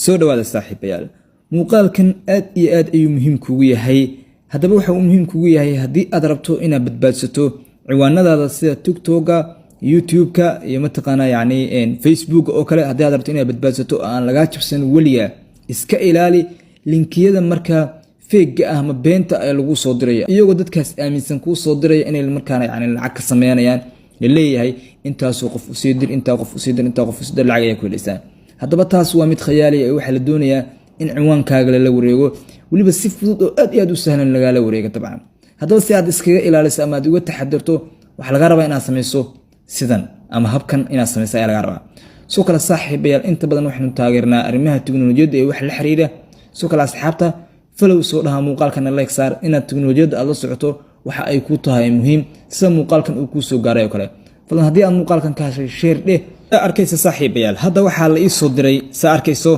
Soo dhawaada, saaxiibayaal. Muuqaalkan aad iyo aad ayuu muhiim kugu yahay. Haddaba, waxa uu muhiim kugu yahay haddii aad rabto inaad badbaadsato ciwaanadaada sida TikToka, YouTube-ka iyo mataqaanaa yacni Facebook oo kale. Haddii aad rabto inaad badbaadsato oo aan lagaa jabsan weliga, iska ilaali linkiyada markaa fake-ga ah ama beenta ee lagu soo diraya, iyagoo dadkaas aaminsan kuu soo diraya inay markaana yani lacag ka sameynayaan. Laleeyahay intaasuu qof usii dir, intaa qof usii dir, intaa qof usii dir, lacag ayaa ku helaysaa. Haddaba, taas waa mid khayaaliya ee waxaa la doonayaa in ciwaankaaga lala wareego, weliba si fudud oo aad iyo aad u sahlan lagaala wareego dabcan. Haddaba, si aad iskaga ilaaliso ama aad uga taxadirto, waxaa laga rabaa inaad samayso sidan ama habkan inaad samayso ayaa laga rabaa. Sidoo kale, saaxiibayaal, inta badan waxaynu taageernaa arrimaha teknolojiyadda ee wax la xiriira. Sidoo kale, asxaabta, follow soo dhaha, muuqaalkana like saar. Inaad teknolojiyadda aad la socoto waxa ay ku tahay muhiim, sida muuqaalkan uu kuu soo gaaray oo kale. Fadlan, haddii aad muuqaalkan ka heshay, share dheh. Arkaysa, saaxiibayaal, hadda waxaa la ii soo diray, saa arkayso.